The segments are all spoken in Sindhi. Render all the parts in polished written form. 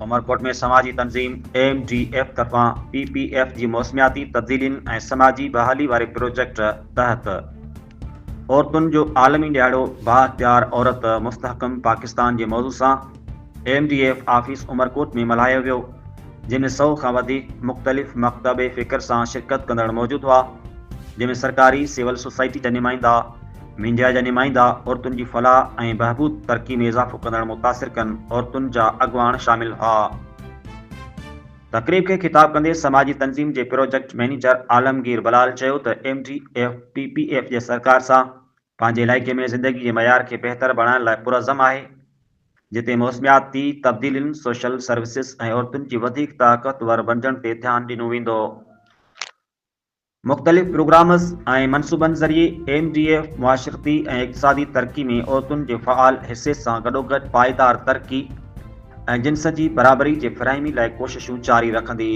عمرڪوٽ ۾ سماجي تنظيم ايم ڊي ايف طرفان پي پي ايف جي موسمياتي تبديلين ۽ سماجي بحالي واري پروجيڪٽ تحت عورتن جو عالمي ڏهاڙو بااختيار عورت مستحڪم پاڪستان جي موضوع سان M D F office Umerkot ۾ ملهايو ويو جنهن ۾ سئو کان وڌيڪ مختلف مڪتب فڪر سان شرڪت ڪندڙ موجود هئا جنهن ۾ سرڪاري سول سوسائٽي جا نمائندا ميڊيا جا نمائندا، عورتن جي فلاح ۽ بهبود، ترقي ۾ اضافو ڪندڙ متاثر ڪن عورتن جا اڳواڻ شامل هئا. تقريب کي خطاب ڪندي سماجي تنظيم جي پروجيڪٽ مئنيجر عالمگير بلال چيو ته M D F P P F جي سرڪار سان پنهنجي علائقي ۾ زندگي جي معيار کي بهتر بڻائڻ لاء پرعزم آهي جتي موسمياتي تبديلين، سوشل سروسز ۽ عورتن جي وڌيڪ طاقتور بڻجڻ تي ڌيان ڏنو ويندو. مختلف پروگرامز ۽ منصوبن ذريعي ايم ڊي ايف معاشرتي ۽ اقتصادي ترقي ۾ عورتن جي فعال حصي سان گڏوگڏ پائيدار ترقي ۽ جنس جي برابري جي فراهمي لاء ڪوششون جاري رکندي.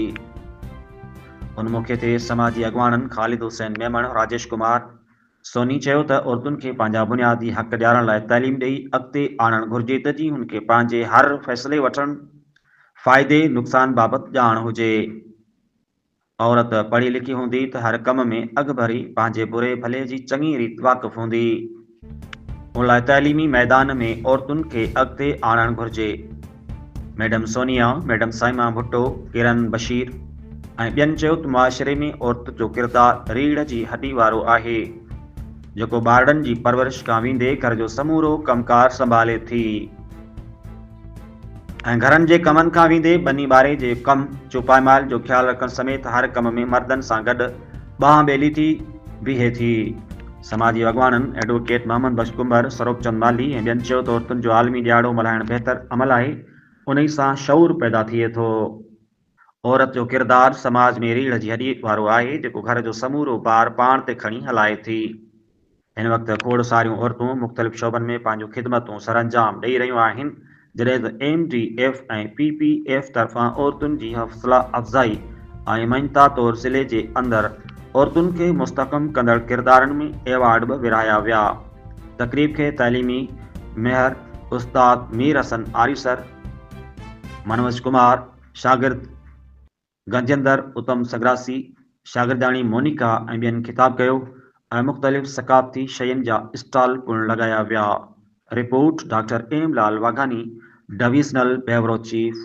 ان موقعي تي سماجي اڳواڻن خالد حسين ميمڻ، راجيش ڪمار سوني چيو ته عورتن کي پنهنجا بنيادي حق ڏيارڻ لاء تعليم ڏئي اڳتي آڻڻ گهرجي ته جيئن هن کي پنهنجي هر فيصلي وٺڻ، فائدي نقصان بابت ڄاڻ هجي. عورت پڙهي لکي هوندي ته هر ڪم ۾ اڳڀري، پنهنجي بري ڀلي جي چڱي ريت واقف هوندي. ان لاء تعليمي ميدان ۾ عورتن کي اڳتي آڻڻ گهرجي. ميڊم سونيا، ميڊم صائمه ڀٽو، ڪرن بشير ۽ ٻين چيو ته معاشري ۾ عورت جو ڪردار ريڙهه جي هڏي وارو آهي، جيڪو ٻارڙن جي پرورش کان ويندي گهر جو سمورو ڪم ڪار سنڀالي ٿي. ۽ گهرن جي ڪمن کان ويندي ٻني ٻاري جي ڪم، چوپائي مال جو خيال رکڻ سميت هر ڪم ۾ مردن سان گڏ ٻانهن ٻيلي ٿي بيهي ٿي. سماجي اڳواڻن ايڊووڪيٽ محمد بخش ڪنڀر، سروپ چند مالهي ۽ ٻين چيو ته عورتن جو عالمي ڏهاڙو ملهائڻ بهتر عمل آهي، انهي سان شعور پيدا ٿئي ٿو. عورت جو ڪردار سماج ۾ ريڙهه جي هڏي وارو آهي، جيڪو گهر جو سمورو بار پاڻ تي کڻي هلائي ٿي. هن وقت کوڙ ساريون عورتون مختلف شعبن ۾ پنهنجون خدمتون سرانجام ڏئي رهيون آهن، جڏهن ته M D F ۽ P P F طرفان عورتن جي حوصلا افزائي ۽ مڃتا طور ضلعي جي اندر عورتن کي مستحڪم ڪندڙ ڪردارن ۾ ايوارڊ به ورهايا ويا. تقريب کي تعليمي مهر استاد مير حسن آريسر، منوج ڪمار، شاگرد گنجندر، اتم سگراسي، شاگردياڻي مونيڪا ۽ ٻين خطاب ڪيو ۽ مختلف ثقافتي شين جا اسٽال پڻ لڳايا ويا. Report, doctor M Lal Waghani, divisional bureau chief.